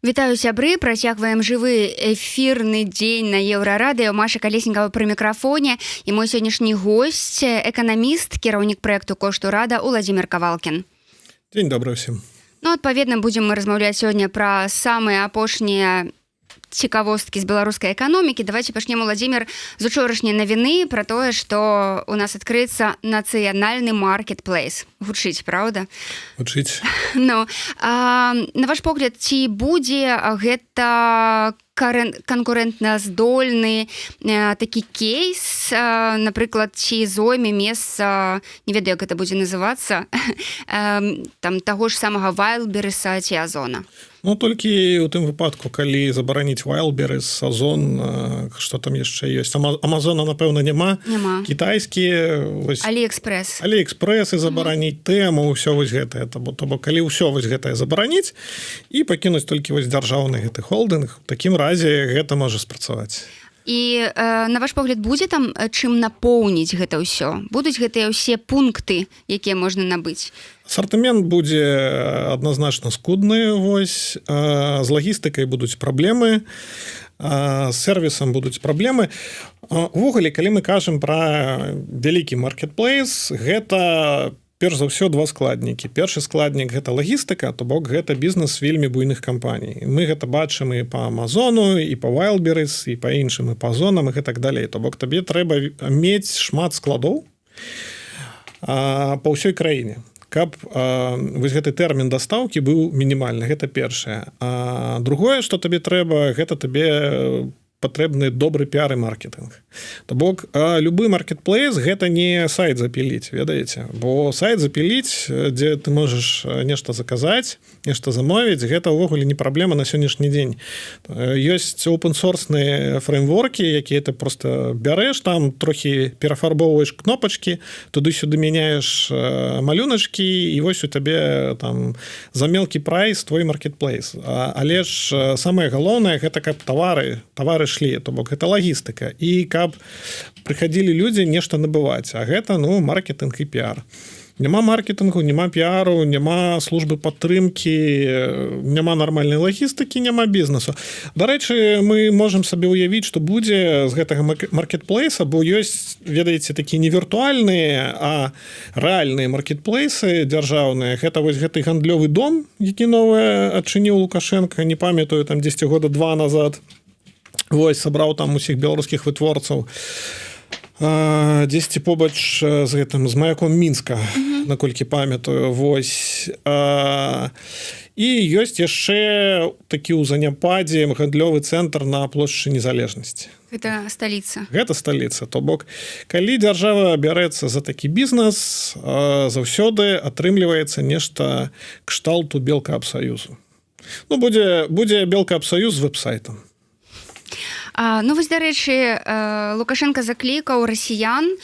Вітаю, сябры! Працягваем жывы эфірны дзень на Еўрарадыё. Маша Калеснікава пры мікрафоне і мой сённяшні госць — эканаміст, кіраўнік праекту «Кошт урада» Уладзімир Кавалкін. Дзень добры ўсім. Ну, адпаведна, будзем мы размаўляць сёння пра самыя апошнія цікавосткі з беларускай эканомікі. Давайте пачнем, Уладзімир, з учорашняй навіны пра тое, што у нас адкрыецца нацыянальны маркетплейс. Гучыць, праўда? Гучыць. Ну, на ваш погляд, ці будзе гэта канкурэнтна здольны такі кейс, напрыклад, ці зойме месца, не ведаю, як гэта будзе называцца, там таго ж самага Вайлдберыса ці Азона? Ну, толькі у тым выпадку, калі забараніць Вайлдберыс, Азон, что там яшчэ ёсць, Амазона, напэўна, няма. Няма. Кітайскія. Аліэкспрэс. Аліэкспрэсы забараніць, Тэму, ўсё вось гэтае. То бок калі ўсё вось гэтае забараніць і пакінуць толькі вось дзяржаўны гэты холдынг, у такім разе гэта можа спрацаваць. І на ваш погляд, будзе там чым напоўніць гэта ўсё? Будуць гэтыя ўсе пункты, якія можна набыць? Асартымент будзе адназначна скудны. Вось, з лагістыкай будуць праблемы, з сервісам будуць праблемы. Увогуле, калі мы кажам пра вялікі маркетплейс, гэта перш за ўсё два складнікі. Першы складнік — гэта лагістыка, то бок гэта бізнес вельмі буйных кампаній. Мы гэта бачым і по Амазону, і по Вайлдберыс, і па іншым, і па Азонам, і гэтак далей. То бок табе трэба мець шмат складоў па ўсёй краіне, каб вось гэты тэрмін дастаўкі быў мінімальны. Гэта першае. А другое, что табе трэба, гэта табе патрэбны добры піар і маркетынг. То бок любы маркетплейс — гэта не сайт запіліць, ведаеце, бо сайт запіліць, дзе ты можаш нешта заказаць, нешта замовіць, гэта ўвогуле не праблема на сённяшні дзень. Ёсць опенсорсныя фреймворкі, якія ты просто бярэш, там трохі перафарбоўваеш кнопачкі, туды-сюды мяняеш малюначкі, і вось у табе там за мелкі прайс твой маркетплейс. Але ж самае галоўнае — гэта каб тавары шлі, то бок гэта лагістыка, і каб прыхадзілі людзі нешта набываць, а гэта, ну, маркетынг і піар. Няма маркетынгу, няма піару, няма службы падтрымкі, няма нармальнай лагістыкі — няма бізнесу. Дарэчы, мы можам сабе ўявіць, што будзе з гэтага маркетплейса, бо ёсць, ведаеце, такія не віртуальныя, а рэальныя маркетплейсы дзяржаўныя. Гэта вось гэты гандлёвы дом, які новы адчыніў Лукашенко, не памятаю, там 10 года два назад. Вось, сабраў там усіх беларускіх вытворцаў дзесьці побач з гэтым, з Маяком Мінска, наколькі памятаю. Вось, і ёсць яшчэ такі ў заняпадзе гандлёвы цэнтр на плошчы Незалежнасці. Гэта сталіца. Гэта сталіца. То бок калі дзяржава бярэцца за такі бізнес, заўсёды атрымліваецца нешта кшталту Белкаапсаюзу. Ну, будзе Белкаапсаюз з веб-сайтам. Ну вось, дарэчы, Лукашенко заклікаў расіян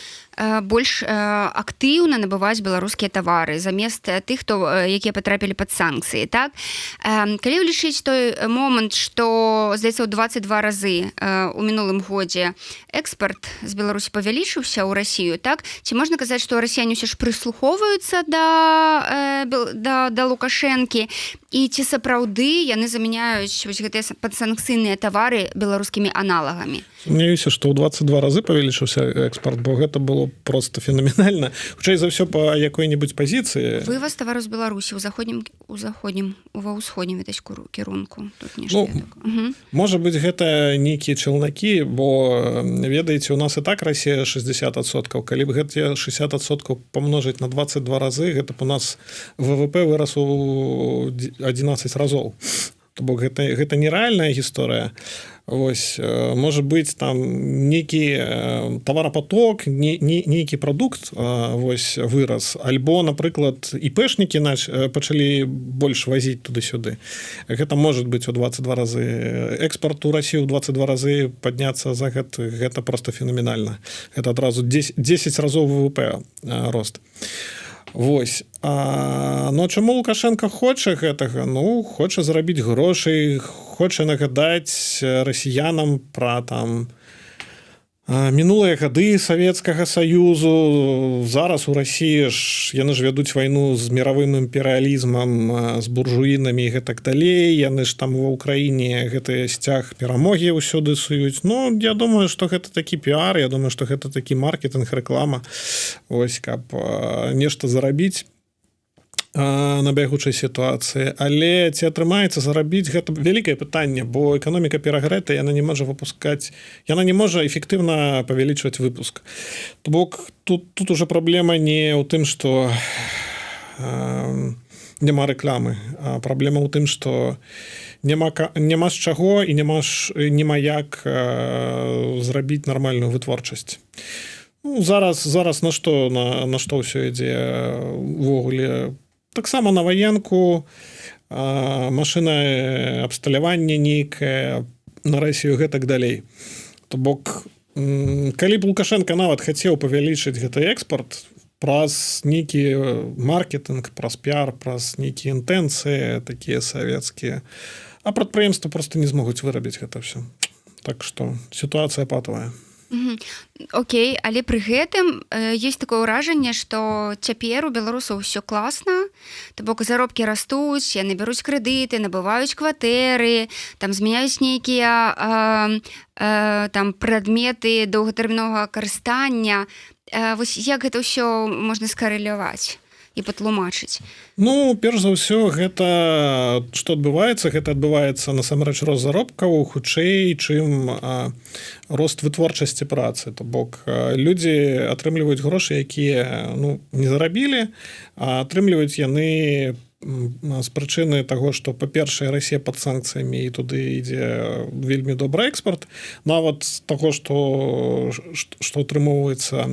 больш актыўна набываць беларускія тавары замест тых, хто якія патрапілі пад санкцыі. Так, калі ўлічыць той момант, што, здаецца, ў 22 разы у мінулым годзе экспарт з Беларусі павялічыўся ў Расію, так, ці можна казаць, што расіяне ўсё ж прыслухоўваюцца да Лукашэнкі, і ці сапраўды яны замяняюць вось гэтыя падсанкцыйныя тавары беларускімі аналагамі? Сумняюся, што ў 22 разы павялічыўся экспарт, бо гэта было просто фенаменальна. Хутчэй за ўсё, па якой-небудзь пазіцыі. Вываз тавару з Беларусі ў заходнім, ва ўсходнім, відаць, кірунку тут нешта. Ну, я так. Мгм. Можа быць, гэта нейкія чалнакі, бо, ведаеце, у нас і так Расія 60%. Калі б гэтыя 60% памножыць на 22 разы, гэта б у нас ВВП вырас у 11 разоў. То бок гэта нерэальная гісторыя. Вось, можа быць, там нейкі таварапаток, не, нейкі прадукт, вось, вырас, альбо, напрыклад, іпэшнікі наш пачалі больш вазіць туды-сюды. Гэта может быть у 22 разы. Экспорт у Россию ў 22 разы падняцца за год — гэта просто фенаменальна. Это адразу 10 разоў ВВП рост. Вось. Но чаму Лукашенко хоча гэтага? Ну, хоча зарабіць грошай, хоча нагадаць расіянам пра там Мінулыя гады Савецкага Саюзу. Зараз у Расіі ж, яны ж вядуць вайну з мировым імперыялізмам, з буржуінамі і гэтак далей. Яны ж там ва Ўкраіне гэты сцяг перамогі ўсюды суюць. Ну, я думаю, что гэта такі піар, я думаю, что гэта такі маркетынг, рэклама, ось, каб нешта зарабіць на бягучай сітуацыі. Але ці атрымаецца зарабіць, гэта вялікае пытанне, бо эканоміка перагрэта, яна не можа выпускаць, яна не можа эфектыўна павялічваць выпуск. То бок тут уже праблема не ў тым, что няма рэкламы, а праблема ў тым, что няма з чаго і няма як зрабіць нармальную вытворчасць. Ну, зараз на што ўсё ідзе увогуле? Таксама на ваенку, машына, абсталяванне нейкае на Расію, гэтак далей. То бок калі б Лукашенко нават хацеў павялічыць гэты экспорт праз нейкі маркетынг, праз піар, праз нейкія інтэнцыі такія савецкія, а прадпрыемства просто не змогуць вырабіць гэта все. Так что сітуацыя патавая. Окей, але пры гэтым есть такое ўражанне, што цяпер у беларусаў ўсё класна, то бок заробкі растуць, яны бяруць крэдыты, набываюць кватэры, там змяняюць нейкія там прадметы доўгатэрміновага карыстання. Вось як гэта ўсё можна скарэляваць і патлумачыць? Ну, перш за ўсё, гэта што адбываецца, гэта адбываецца насамрэч рост заробкаў хутчэй, чым рост вытворчасці працы. То бок людзі атрымліваюць грошы, якія, ну, не зарабілі, а атрымліваюць яны з прычыны таго, што, па-першае, Расія пад санкцыямі і туды ідзе вельмі добры экспорт, нават таго, што атрымоўваецца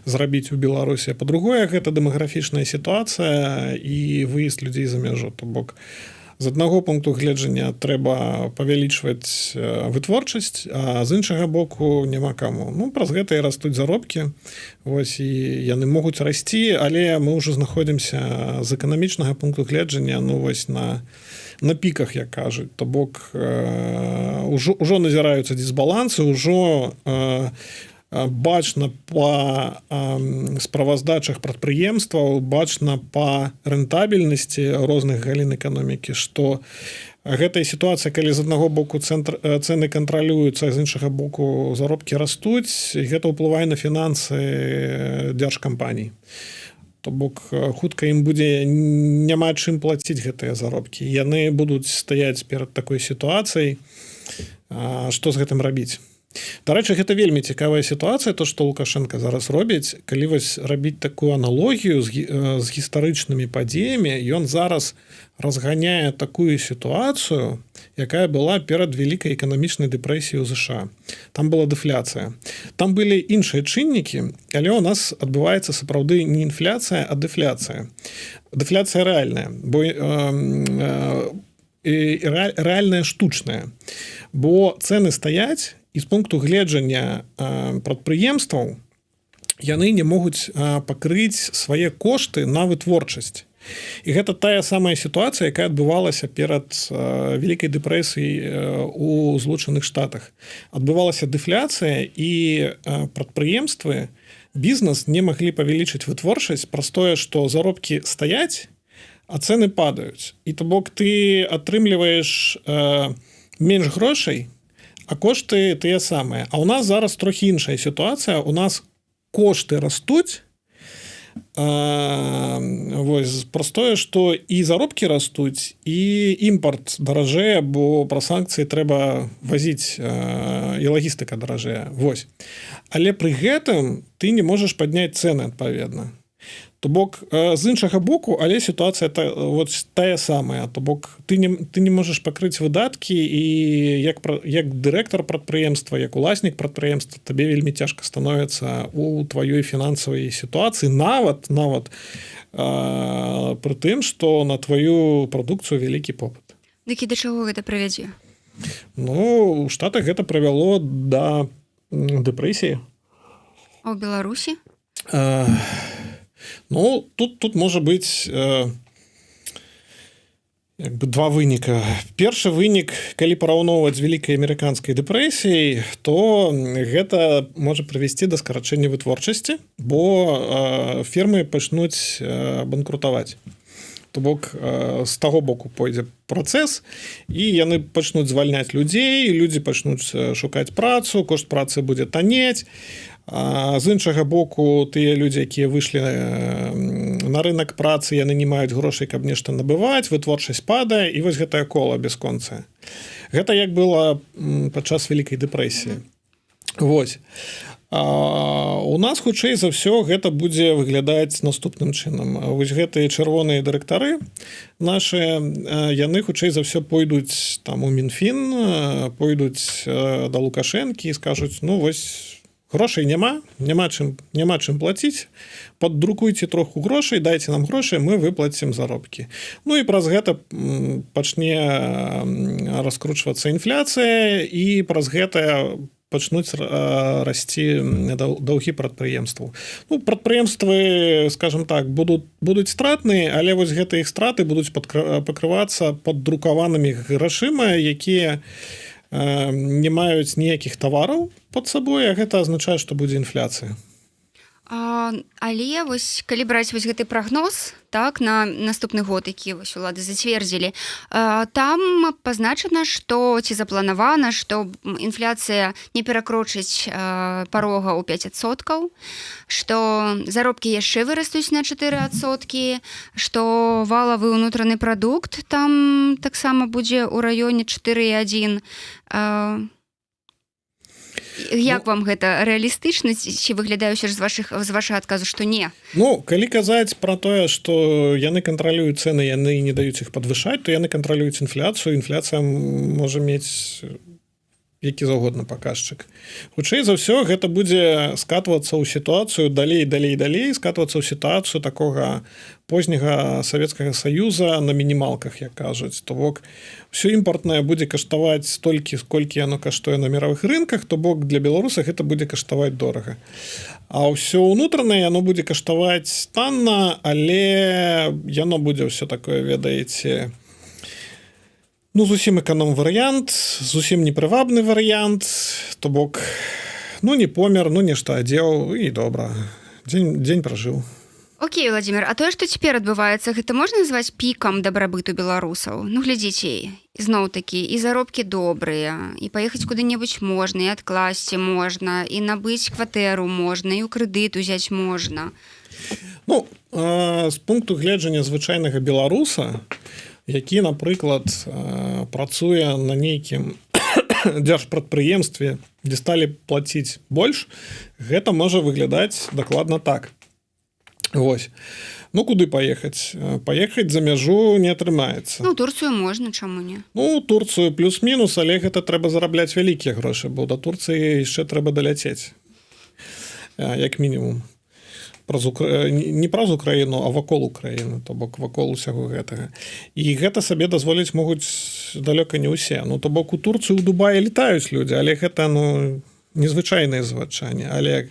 зрабіць у Беларусі. Па-другое, гэта дэмаграфічная сітуацыя і выезд людзей за мяжу. То бок з аднаго пункту гледжання трэба павялічваць вытворчасць, а з іншага боку няма каму. Ну, праз гэта і растуць заробкі. Вось, і яны могуць расці, але мы ўжо знаходзімся з эканамічнага пункту гледжання, ну вось, на піках, як кажуць. То бок ўжо назіраюцца дысбалансы, ўжо бачна па справаздачах прадпрыемстваў, бачна па рэнтабельнасці розных галін эканомікі, што гэтая сітуацыя, калі з аднаго боку цэнтр цэны кантралююцца, з іншага боку заробкі растуць, і гэта ўплывае на фінансы дзяржкампаній. То бок хутка ім будзе няма чым плаціць гэтыя заробкі, яны будуць стаяць перад такой сітуацыяй, што з гэтым рабіць. Дарэчы, гэта вельмі цікавая сітуацыя, то, што Лукашенко зараз робіць. Калі вось рабіць такую аналогію з гістарычнымі падзеямі, ён зараз разганяе такую сітуацыю, якая была перад вялікай эканамічнай дэпрэсіяй у ЗША. Там была дэфляцыя, там былі іншыя чыннікі, але у нас адбываецца сапраўды не інфляцыя, а дэфляцыя. Дэфляцыя рэальная, бо рэальная штучная, бо цэны стаяць, і з пункту гледжання прадпрыемстваў яны не могуць пакрыць свае кошты на вытворчасць. І гэта тая самая сітуацыя, якая адбывалася перад вялікай дэпрэсіяй у Злучаных Штатах. Адбывалася дэфляцыя, і прадпрыемствы, бізнес не маглі павялічыць вытворчасць праз тое, што заробкі стаяць, а цэны падаюць. І то бок ты атрымліваеш менш грошай, а кошты тыя самыя. А у нас зараз трохі іншая сітуацыя: у нас кошты растуць, вось, праз тое, што і заробкі растуць, і імпарт даражэе, бо пра санкцыі трэба вазіць, і лагістыка даражэе. Вось, але пры гэтым ты не можаш падняць цэны адпаведна. То бок з іншага боку, але сітуацыя вот тая самая, то бок ты не можаш пакрыць выдаткі, і як дырэктар прадпрыемства, як уласнік прадпрыемства табе вельмі цяжка становіцца у тваёй фінансавай сітуацыі, нават пры тым, што на тваю прадукцыю вялікі попыт. Дык і да чаго гэта прывядзе? Ну, у Штатах гэта прывяло да дэпрэсіі. А ў Беларусі? Ну, тут можа быць Як бы два выніка. Першы вынік: калі параўноўваць з Вялікай амерыканскай дэпрэсіяй, то гэта можа прывесці да скарачэння вытворчасці, бо фірмы пачнуць банкрутаваць. То бок з таго боку пойдзе працэс, і яны пачнуць звальняць людзей, людзі пачнуць шукаць працу, кошт працы будзе таннець. З іншага боку, тыя людзі, якія выйшлі на рынок працы, яны не маюць грошай, каб нешта набываць, вытворчасць падае, і вось гэтае кола бясконцае. Гэта як было падчас Вялікай дэпрэсіі. Вось. У нас, хутчэй за ўсё, гэта будзе выглядаць наступным чынам. Вось гэтыя чырвоныя дырэктары нашы, яны, хутчэй за ўсё, пойдуць там у Мінфін, пойдуць да Лукашэнкі і скажуць: «Ну вось, грошай няма, няма чым плаціць, паддрукуйце троху грошай, дайце нам грошы, мы выплацім заробкі». Ну і праз гэта пачне раскручвацца інфляцыя, і праз гэта пачнуць расці даўгі прадпрыемстваў. Ну, прадпрыемствы, скажем так, будуць стратныя, але вось гэта іх страты будуць пакрывацца паддрукаванымі грашыма, якія не маюць ніякіх тавараў под сабой, а гэта азначае, што будзе інфляцыя. Але вось калі браць вось гэты прагноз, так, на наступны год, які вось улады зацвердзілі, там пазначана, што ці запланавана, што інфляцыя не перакрочыць парога ў 5%, што заробкі яшчэ вырастуць на 4%, што валавы ўнутраны прадукт там таксама будзе ў раёне 4,1. Як, ну, вам гэта рэалістычна ці выглядае ўсё ж з вашага адказу, што не? Ну, калі казаць про тое, что яны кантралююць цены, яны не даюць іх падвышаць, то яны кантралююць інфляцыю. Інфляцыя можа мець які заўгодна паказчык. Хутчэй за ўсё, гэта будзе скатвацца ў сітуацыю далей, далей, далей, скатвацца ў сітуацыю такога позняга Савецкага Саюза на мінімалках, як кажуць. То бок все імпартнае будзе каштаваць столькі, сколькі яно каштуе на мировых рынках, то бок для беларуса гэта будзе каштаваць дорага, а ўсё ўнутранае, яно будзе каштаваць танна, але яно будзе ўсё такое, ведаеце, ну, зусім эканом варыянт, зусім непрывабны варыянт. То бок, ну, не помер, ну, нешта адзеў, і добра, дзень пражыў. Окей, Владимир, а тое, што цяпер адбываецца, гэта можна назваць пікам дабрабыту беларусаў? Ну, глядзіце, зноў такі, і заробкі добрыя, і паехаць куды-небудзь можна, і адкласці можна, і набыць кватэру можна, і ў крэдыт узяць можна. Ну, з пункту гледжання звычайнага беларуса, які, напрыклад, працуе на нейкім дзяржпрадпрыемстве, дзе сталі плаціць больш, гэта можа выглядаць дакладна так. Вось. Ну, куды паехаць? Паехаць за мяжу не атрымаецца. Ну, Турцыю можна, чаму не? Ну, Турцыю плюс-мінус, але гэта трэба зарабляць вялікія грошы, бо да Турцыі яшчэ трэба даляцець, як мінімум праз не праз Украіну, а вакол Украіны, то бок вакол усяго гэтага, і гэта сабе дазволіць могуць далёка не ўсе. Ну, то бок у Турцыю, у Дубаі летаюць людзі, але гэта, ну, незвычайныя заводчане, але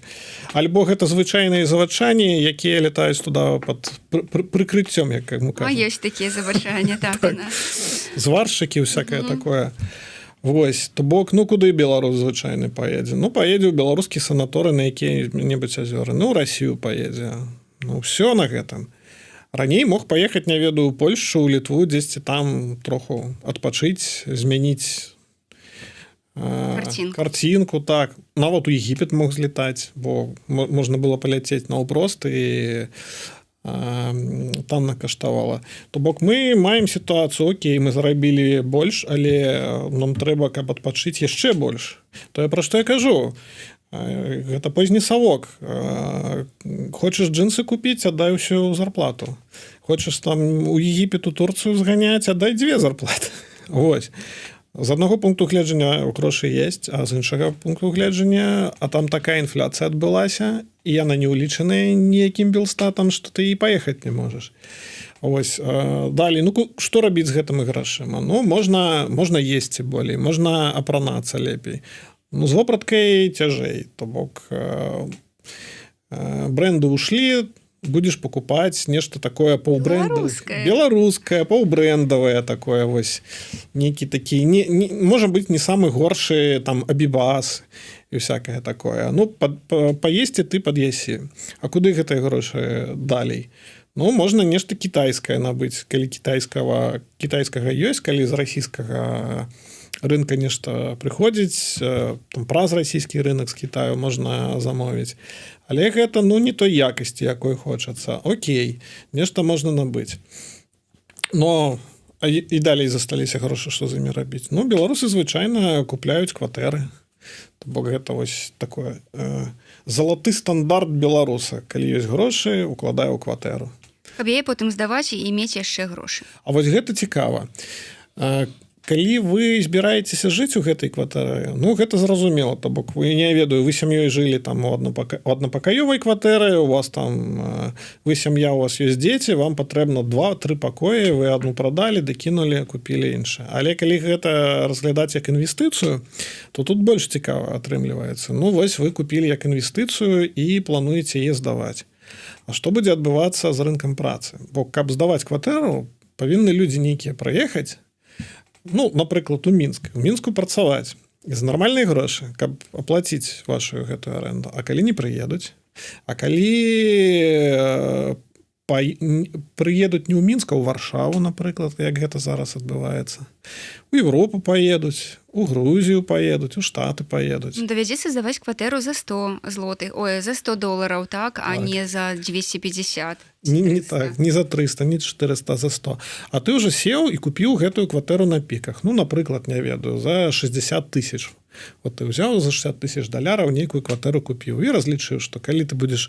альбо гэта звычайныя заводчане, якія летаюць туда под прыкрыццём, як мы Ёсць такія заводчане, так, так. Зваршчыкі, всякое такое. Вось, то бок, ну, куды беларус звычайны паедзе? Ну, паедзе ў беларускі санаторы на якія-небудзь азёры, ну, Россию паедзе, ну, все на гэтым. Раней мог паехаць, не ведаю, Польшу, Літву, дзесьці там троху адпачыць, змяніць Карцінку. Карцінку, так. Нават у Егіпет мог злетаць, бо можна было паляцець наўпрост, і танна каштавала. То бок мы маем сітуацыю: окей, мы зарабілі больш, але нам трэба, каб адпачыць, яшчэ больш. То я пра што я кажу: гэта позні савок. Хочаш джинсы купіць — аддай усю зарплату. Хочаш там у Егіпет, у Турцыю зганяць — аддай дзве зарплаты. Вось. З аднаго пункту гледжання, грошы есть, а з іншага пункту гледжання, а там такая інфляцыя адбылася, і яна не ўлічаная ніякім Белстатам, што ты і паехаць не можаш. Ось. Далей, ну, што рабіць з гэтымі грашыма? Ну, можна есці болей, можна апранацца лепей. Ну, з вопраткай цяжэй, то бок бренды ушли. Будешь покупать нешта такое паўбренда, Беларускае. Беларускае, паўбрэндавае такое вось, нейкі такі не, можа быть, не самы горшы там абібас і всякое такое. Ну, паесці ты пад'ясі. А куды гэтыя грошы далей? Ну, можна нешта кітайскае набыць, калі кітайскага ёсць, калі з расійскага рынка нешта прыходзіць, там, праз расійскі рынок з Китаю можна замовіць, але гэта, ну, не той якасці, якой хочацца. Окей, нешта можна набыць, но і далей засталіся грошы. Што з імі рабіць? Ну, беларусы звычайна купляюць кватэры. То бок гэта вось такое залаты стандарт беларуса: калі ёсць грошы, укладаю ў кватэру. Каб яе потым здаваць і мець яшчэ грошы. А вось гэта цікава. Калі вы збіраецеся жыць у гэтай кватэры, ну, гэта зразумела. То бок вы, не ведаю, вы сям'ёй жылі там у аднапакаёвай кватэры, у вас там вы сям'я, у вас ёсць дзеці, вам патрэбна два-тры пакоі, вы одну прадалі, дакінулі, купілі іншае. Але калі гэта разглядаць як інвестыцыю, то тут больш цікава атрымліваецца. Ну вось, вы купілі як інвестыцыю і плануеце яе здаваць. А што будзе адбывацца з рынкам працы? Бо каб здаваць кватэру, павінны людзі нейкія праехаць, ну, напрыклад, у Мінск, у Мінску працаваць з нармальнай грошы, каб аплаціць вашу гэтую аренду. А калі не прыедуць? А калі прыедуць не ў Мінск, а ў Варшаву, напрыклад, як гэта зараз адбываецца, у Европу паедуць, у Грузію паедуць, у Штаты паедуць? Ну, давядзецца здаваць кватэру за 100 злотых, ой, за 100 долараў, так, а не за 250. Не 300. Так, не за 300, не 400, за 100. А ты уже сеў і купіў гэтую кватэру на піках, ну, напрыклад, не ведаю, за 60 тысяч. Вот ты ўзяў за 60 тысяч даляраў нейкую кватэру купіў і разлічыў, што калі ты будзеш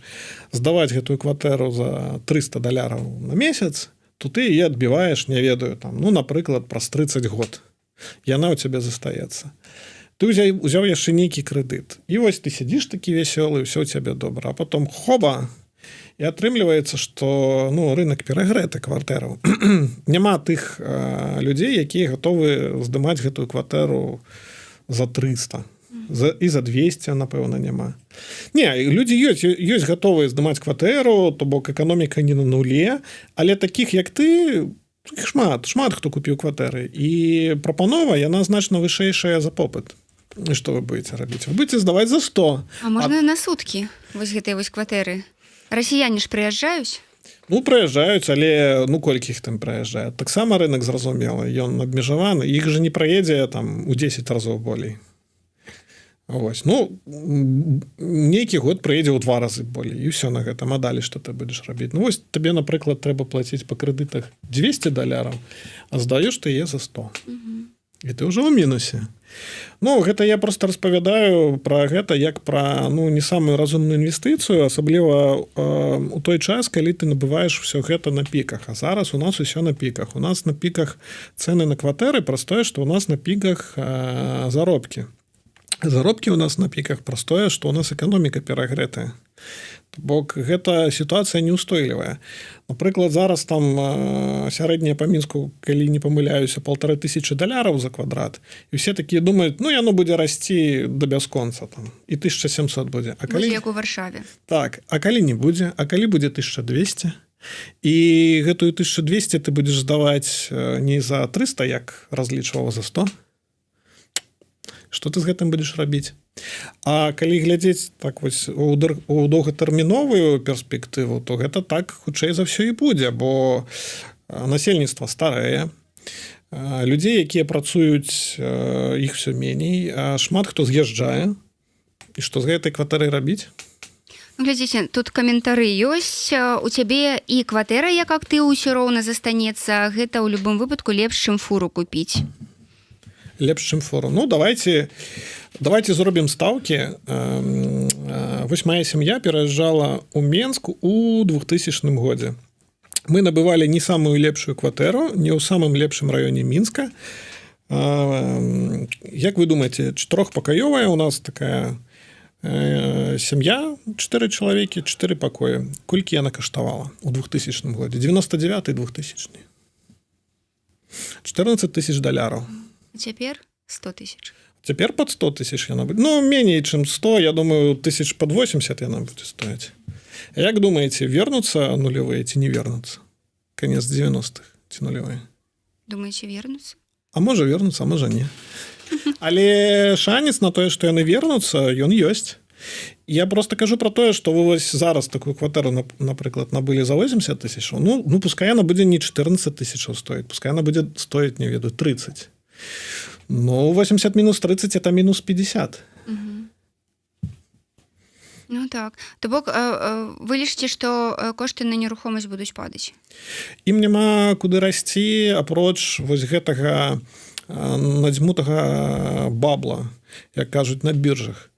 здаваць гэтую кватэру за 300 даляраў на месяц, то ты яе адбіваеш, не ведаю, там, ну, напрыклад, праз 30 год яна ў цябе застаецца. Ты узяў яшчэ нейкі крэдыт, і вось ты сядзіш такі вясёлы, ўсё ў цябе добра, а потом хоба, і атрымліваецца, что, ну, рынок перагрэты кватэраў, няма тых людзей, якія гатовы здымаць гэтую кватэру за 300, і за 200, напэўна, няма. Не, людзі ёсць, гатовыя здымаць кватэру, то бок эканоміка не на нуле, але таких, як ты, іх шмат, шмат хто купіў кватэры, і прапанова, яна значна вышэйшая за попыт. І што вы будете рабіць? Вы будете здаваць за 100. А можна на суткі вось гэтыя вось кватэры? Расіяне ж прыязджаюць. Ну, прыязджаюць, але, ну, колькі іх там прыязджае? Таксама рынок, зразумела, ён абмежаваны, іх же не праедзе там у 10 разоў болей. Вось, ну, нейкі год прыедзе ў два разы болей, і ўсё на гэтым. А далей што ты будзеш рабіць? Ну вось табе, напрыклад, трэба плаціць па крэдытах 200 даляраў, а здаеш ты яе за 100, і ты ўжо ў мінусе. Ну, гэта я просто распавядаю про гэта як пра, ну, не самую разумную інвестыцыю, асабліва у той час, калі ты набываеш все гэта на піках. А зараз у нас усё на піках. У нас на піках цены на кватэры праз тое, что у нас на піках заробкі. Заробкі у нас на піках праз тое, что у нас эканоміка перагрэтая. То бок гэта сітуацыя неустойлівая. Напрыклад, зараз там сярэдняя па Мінску, калі не памыляюся, 1500 даляраў за квадрат, і все такія думаюць: ну, яно будзе расці до бясконца там, і 1700 будзе. А калі калі як у Варшаве. Так, а калі не будзе? А калі будзе 1200, і гэтую 1200 ты будзеш здаваць не за 300, як разлічваў, за 100, что ты з гэтым будзеш рабіць? А калі глядзець так вось у доўгатэрміновую перспектыву, то гэта так, хутчэй за ўсё, і будзе, бо насельніцтва старэе, людзей, якія працуюць, іх все меней, шмат хто з'язджае. І што з гэтай кватэры рабіць? Ну, глядзіце, тут каментары ёсць: у цябе і кватэра як актыў усё роўна застанецца, гэта ў любым выпадку лепш, чым фуру купіць. Лепш, чым фуру. Ну, давайте зробім стаўкі. Вось моя сям'я пераязджала у Менск у 2000 годзе. Мы набывалі не самую лепшую кватэру, не ў самым лепшым раёне Мінска. Як вы думаете, чатырохпакаёвая, у нас такая сям'я, чатыры чалавекі, чатыры пакоі, колькі яна каштавала у 2000 годзе, 99, 2000? 14 тысяч даляраў. Цяпер 100 тысяч. Цяпер под 100 тысяч яна будзе, ну, меней чым 100, я думаю, тысяч под 80 яна будзе стоіць. Як думаеце, вернуцца нулевые ці не вернуцца? Конец 90-х ці нулевые? Думаеце, вернуцца? А можа, вернуцца, а можа, не. Але шанец на тое, што яны вернуцца, ён ёсць. Я просто кажу про тое, что вы вось зараз такую кватэру, напрыклад, набылі за 80 тысяч, ну, пускай она будзе не 14 тысяч стоить, пускай она будет стоить, не ведаю, 30. Но 80 минус 30 — это минус 50. Ну так, то бок вы лічыце, што кошты на нерухомасць будуць падаць? Ім няма куды расці, апроч вось гэтага надзьмутага бабла, як кажуць на біржах.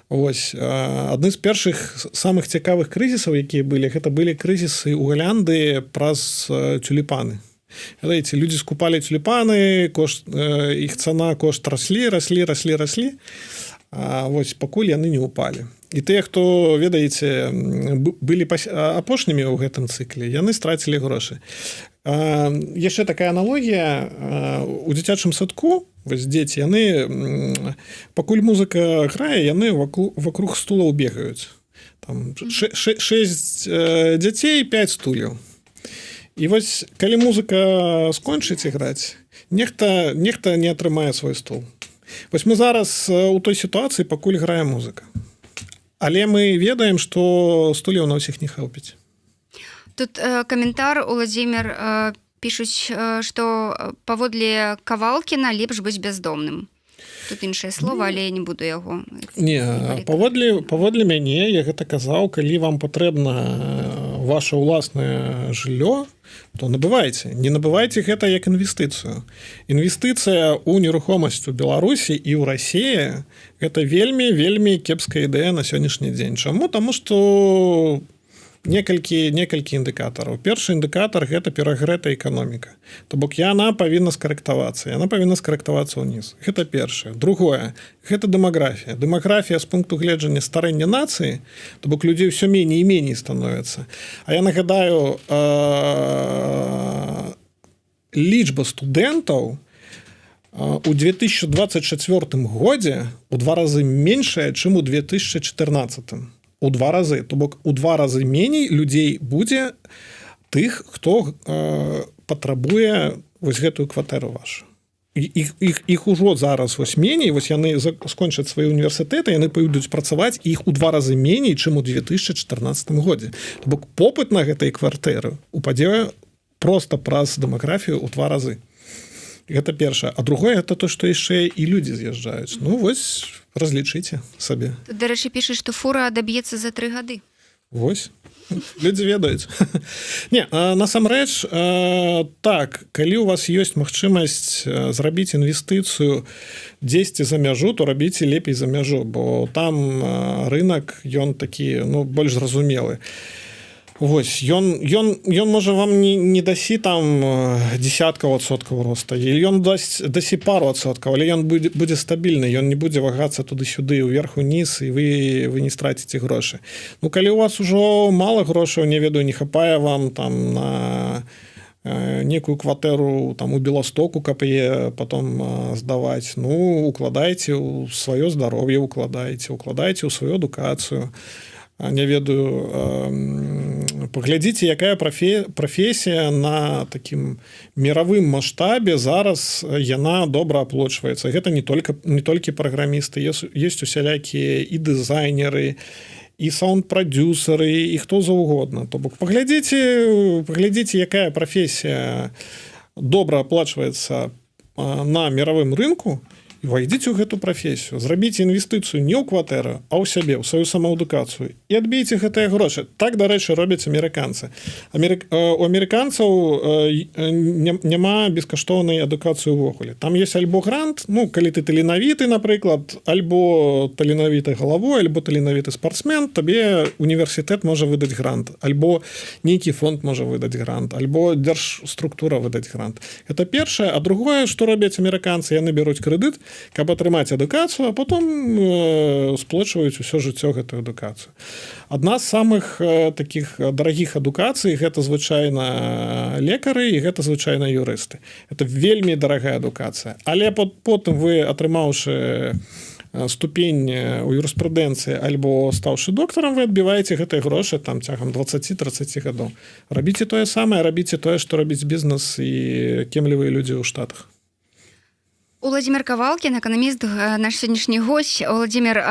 Вось адны з першых самых цікавых крызісаў, якія былі, гэта былі крызісы ў Галандыі праз тюльпаны. Ведаеце, людзі скупалі тюльпаны, кошт іх цана, кошт раслі, раслі, раслі, раслі. А вось пакуль яны не упалі. І тыя, хто, ведаеце, былі апошнімі ў гэтым цыкле, яны страцілі грошы. Яшчэ такая аналогія: у дзіцячым садку вось дзеці, яны, пакуль музыка грае, яны вокруг стулаў бегаюць. Там 6 дзяцей, 5 стульяў. І вось калі музыка скончыць іграць, нехта не атрымае свой стул. Вось мы зараз у той сітуацыі: пакуль грае музыка. Але мы ведаем, што стульяў на ўсіх не хопіць. Тут каментар, Уладзімир, пішуць, што паводле Кавалкіна лепш быць бяздомным. Тут іншае слово, але я не буду яго. Не, паводле мяне, я гэта казаў, калі вам патрэбна ваше ўласнае жыллё, то набывайце. Не набывайце гэта як інвестыцыю. Інвестыцыя ў нерухомасць у Беларусі і ў Расіі — гэта вельмі, вельмі кепская ідэя на сённяшні дзень. Чаму? Таму што некалькі індыкатараў. Першы індыкатар — гэта перагрэтая эканоміка, то бок яна павінна скарэктавацца, яна павінна скарэктавацца ўніз. Гэта першае. Другое — гэта дэмаграфія. Дэмаграфія з пункту гледжання старэння нацыі, то бок людзей ўсё меней і меней становіцца. А я нагадаю, лічба студэнтаў у 2024 годзе у два разы меншая, чым у 2014, у два разы. То бок у два разы меней людзей будзе тых, хто патрабуе вось гэтую кватэру вашу. Іх ужо зараз вось меней. Вось яны скончаць свае універсітэты, яны пойдуць працаваць, іх у два разы меней, чым у 2014 годзе. То бок попыт на гэтай кватэры упадзе просто праз дэмаграфію у два разы. Гэта першае. А другое — это то, что яшчэ і людзі з'язджаюць. Ну вось, разлічыце сабе. Тут, дарэчы, піша, што фура адаб'ецца за 3 гады. Вось людзі ведаюць. Не, насамрэч так, калі у вас ёсць магчымасць зрабіць інвестыцыю дзесьці за мяжу, то рабіце лепей за мяжу, бо там рынок, ён такі, ну, больш зразумелы. Вось ён можа, вам не дасі там десяткаў адсоткаў роста, і ён дасць дасі пару адсоткаў, але ён будзе стабільны, ён не будзе вагацца туды-сюды, уверх, уніз, і вы не страціце грошы. Ну, калі у вас ужо мала грошаў, не ведаю, не хапае вам там на некую кватэру там у Беластоку, каб яе потом здаваць, ну, укладайце ў сваё здароўе, укладайце ў сваю адукацыю, не ведаю, паглядзіце, якая прафесія на такім мировым маштабе зараз яна добра аплочваецца. Гэта не толькі праграмісты, есть усялякія і дызайнеры, і саунд-прадюсеры, і хто заўгодна. То бок паглядзіце, якая прафесія добра аплачваецца на мировым рынку, і войдзіце ў гэту прафесію, зрабіце інвестыцыю не ў кватэру, а ў сябе, ў сваю самаадукацыю, і адбейце гэтыя грошы. Так, дарэчы, робяць амерыканцы. У амерыканцаў няма бескаштоўнай адукацыі ўвогуле. Там есть альбо грант, ну, калі ты таленавіты, напрыклад, альбо таленавітай галавой, альбо таленавіты спартсмен, табе універсітэт можа выдаць грант, альбо нейкі фонд можа выдаць грант, альбо дзяржструктура выдаць грант. Это першае. А другое, што робяць амерыканцы: яны бяруць крэдыт, каб атрымаць адукацыю, а потом сплочваюць усё жыццё гэтую адукацыю. Адна з самых таких дарагіх адукацый — гэта звычайна лекары і гэта звычайна юрысты. Это вельмі дарагая адукацыя, але потым вы, атрымаўшы ступень у юрыспрудэнцыі альбо стаўшы доктарам, вы адбіваеце гэтыя грошы там цягам 20-30 гадоў. Рабіце тое самае, рабіце тое, што робіць бізнес і кемлівыя людзі ў Штатах. Уладзімір Кавалкін, эканаміст, наш сённяшні гость. Уладзімір,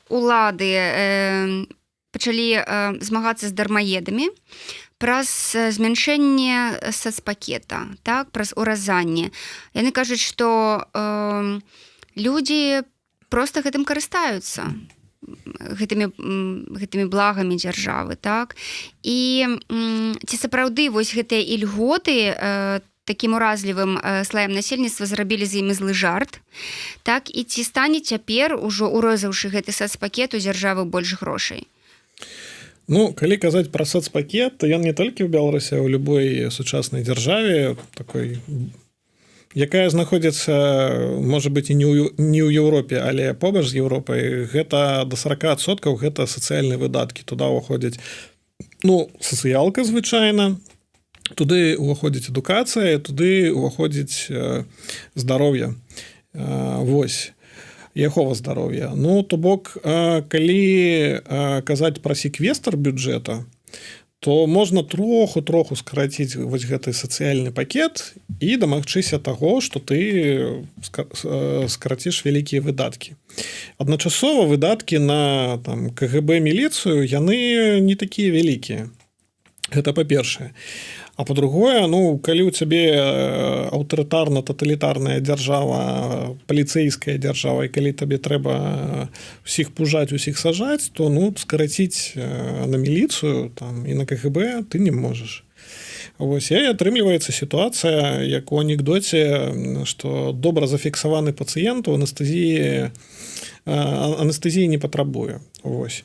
улады пачалі змагацца з дармаедамі праз змяншэнне сацпакета, так, праз уразанне. Яны кажуць, што людзі просто гэтым карыстаюцца, гэтымі благамі дзяржавы, так. І ці сапраўды вось гэтыя ільготы такім уразлівым слаем насельніцтва зрабілі з імі злы жарт, так, і ці стане цяпер, ужо урэзаўшы гэты сацпакет, у дзяржавы больш грошай? Ну, калі казаць пра сацпакет, то ён не толькі ў Беларусі, а ў любой сучаснай дзяржаве такой, якая знаходзіцца, можа быть, і не ў Еўропе, але побач з Еўропай, гэта до 40%, гэта сацыяльныя выдаткі. Туда ўваходзіць, ну, сацыялка звычайна, туды ўваходзіць адукацыя, туды ўваходзіць здароўе. Вось, і ахова здароўя. Ну, то бок, калі казаць пра секвестр бюджэта, то можна троху троху скараціць вось гэты сацыяльны пакет і дамагчыся таго, што ты скараціш вялікія выдаткі. Адначасова выдаткі на там КГБ, міліцыю, яны не такія вялікія. Гэта па-першае. А па-другое, ну, калі ў цябе аўтарытарна таталітарная дзяржава, паліцэйская дзяржава, і калі табе трэба усіх пужаць, усіх сажаць, то, ну, скараціць на міліцыю там і на КГБ ты не можаш. Вось і атрымліваецца сітуацыя, як у анекдоце, што добра зафіксаваны пацыент у анестэзіі не патрабуе. Вось.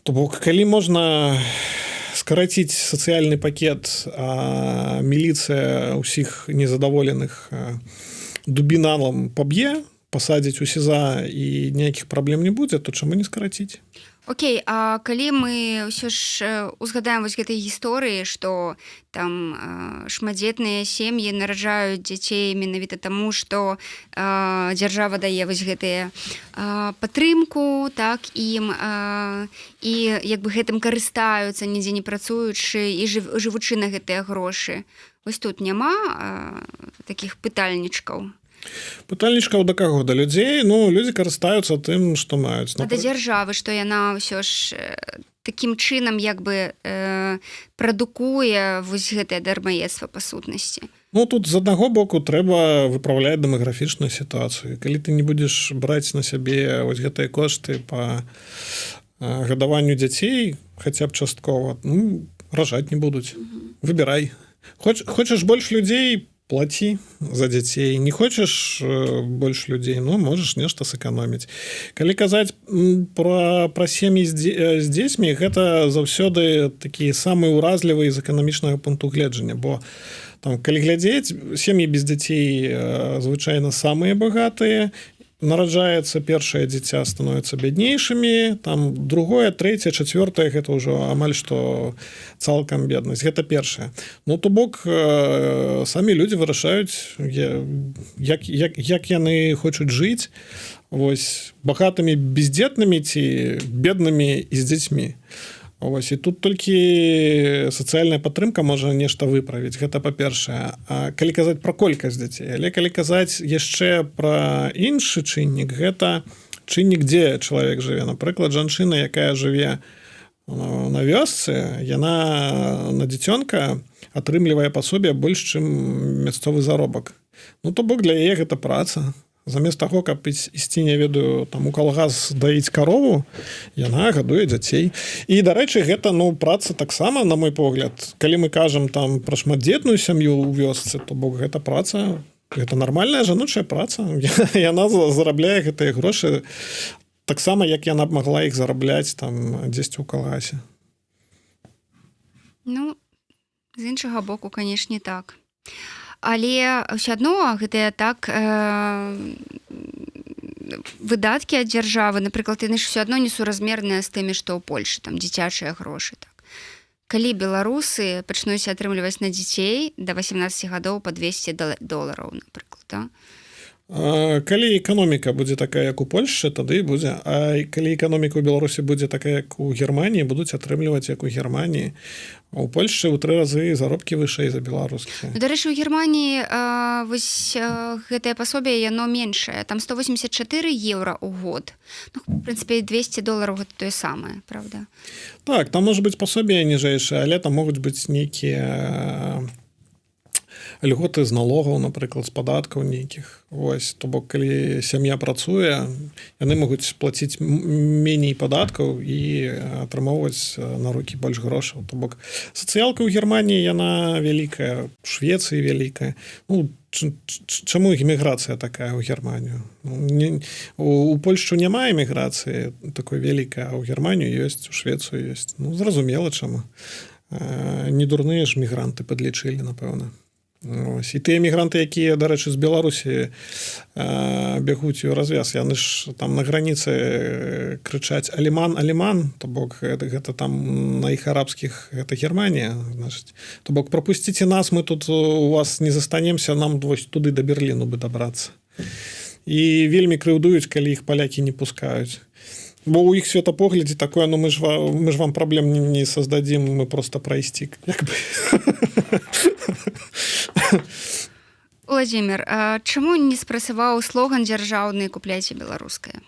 То бок, калі можна скараціць сацыяльны пакет, а міліцыя ўсіх незадаволеных дубіналам паб'е, пасадзіць у СІЗА, і ніякіх праблем не будзе, то чаму не скараціць? Окей, а калі мы ўсё ж узгадаем вось гэтай гісторыі, што там шматдзетныя сем'і нараджаюць дзяцей менавіта таму, што дзяржава дае вось гэтыя падтрымку, так, ім, і як бы гэтым карыстаюцца, нідзе не працуючы і жывучы на гэтыя грошы. Вось тут няма такіх пытальнічкаў? Пытальнічкаў да каго? Да людзей? Ну, людзі карыстаюцца тым, што маюць. А да дзяржавы, што яна ўсё ж такім чынам як бы прадукуе вось гэтае дармаедства па сутнасці. Ну, тут з аднаго боку трэба выпраўляць дэмаграфічную сітуацыю. Калі ты не будзеш браць на сябе вось гэтыя кошты по гадаванню дзяцей хаця б часткова, ну, ражаць не будуць. Выбірай: хочаш больш людзей — плаці за дзяцей, не хочаш больш людзей — ну, можаш нешта сэканоміць. Калі казаць пра сем'і з дзецьмі, гэта заўсёды такія самыя ўразлівыя з эканамічнага пункту гледжання, бо там, калі глядзець, сем'і без дзяцей звычайна самыя багатыя, нараджаецца першае дзіця — становятся бяднейшымі, там другое, трэцяе, чацвёртае — гэта ўжо амаль што цалкам беднасць. Гэта першае. Ну, то бок самі людзі вырашаюць, як яны хочуць жыць. Вось, багатымі бездзетнымі ці беднымі і з дзецьмі. Вось, і тут толькі сацыяльная падтрымка можа нешта выправіць. Гэта па-першае, калі казаць пра колькасць дзяцей. Але калі казаць яшчэ пра іншы чыннік, гэта чыннік, дзе чалавек жыве. Напрыклад, жанчына, якая жыве на вёсцы, яна на дзіцёнка атрымлівае пособие больш, чым мясцовы заробак. Ну, то бок для яе гэта праца. Замест таго, каб ісці, не ведаю, там, у калгас даіць карову, яна гадуе дзяцей. І, дарэчы, гэта, ну, праца таксама, на мой погляд. Калі мы кажам там пра шматдзетную сям'ю ў вёсцы, то бок гэта праца, гэта нармальная жаночая праца. Яна зарабляе гэтыя грошы таксама, як яна б магла іх зарабляць там дзесьці ў калгасе. Ну, з іншага боку, канешне, так, але ўсё адно гэтыя, так, выдаткі ад дзяржавы, напрыклад, яны ж ўсё адно несуразмерныя з тымі, што ў Польшы там дзіцячыя грошы. Так, калі беларусы пачнуць атрымліваць на дзяцей да 18 гадоў по 200 долараў, напрыклад, да? Калі эканоміка будзе такая, як у Польшчы, тады будзе. А калі эканоміка ў Беларусі будзе такая, як у Германіі, будуць атрымліваць, як у Германіі. У Польшчы ў 3 разы заробкі вышэй за беларускія. Ну, дарэчы, у Германіі вось гэтае пособие, яно меншае, там 184 еўра ў год. Ну, в принципе, 200 долараў — гэта тое самае, правда? Так, там может быть пособие ніжэйшае, але там могуць быць нейкія льготы з налогаў, напрыклад, з падаткаў нейкіх. Вось, то бок калі сям'я працуе, яны могуць плаціць меней падаткаў і атрымоўваць на рукі больш грошаў. То бок сацыялка ў Германіі, яна вялікая, Швецыі вялікая. Ну, чаму эміграцыя такая ў Германію? Ну, не, у Польшчу няма эміграцыі такой вялікая, а ў Германію ёсць, у Швецыю ёсць. Ну, зразумела чаму. Не дурныя ж мігранты, падлічылі, напэўна. Ось. І тыя мігранты, якія, дарэчы, з Беларусі бягуць у развяз, яны ж там на граніцы крычаць: «Аліман, аліман», то бок гэта там на іх арабскіх гэта Германія, значит, то бок пропусціце нас, мы тут у вас не застанемся, нам вось туды, да Берліну бы дабрацца. І вельмі крыўдуюць, калі іх палякі не пускаюць. Бо ў іх светапоглядзе такое: ну, мы ж вам праблем не создадим, мы просто прайсці як бы. Уладзімір, чаму не спрацаваў слоган дзяржаўны «Купляйце беларускае»?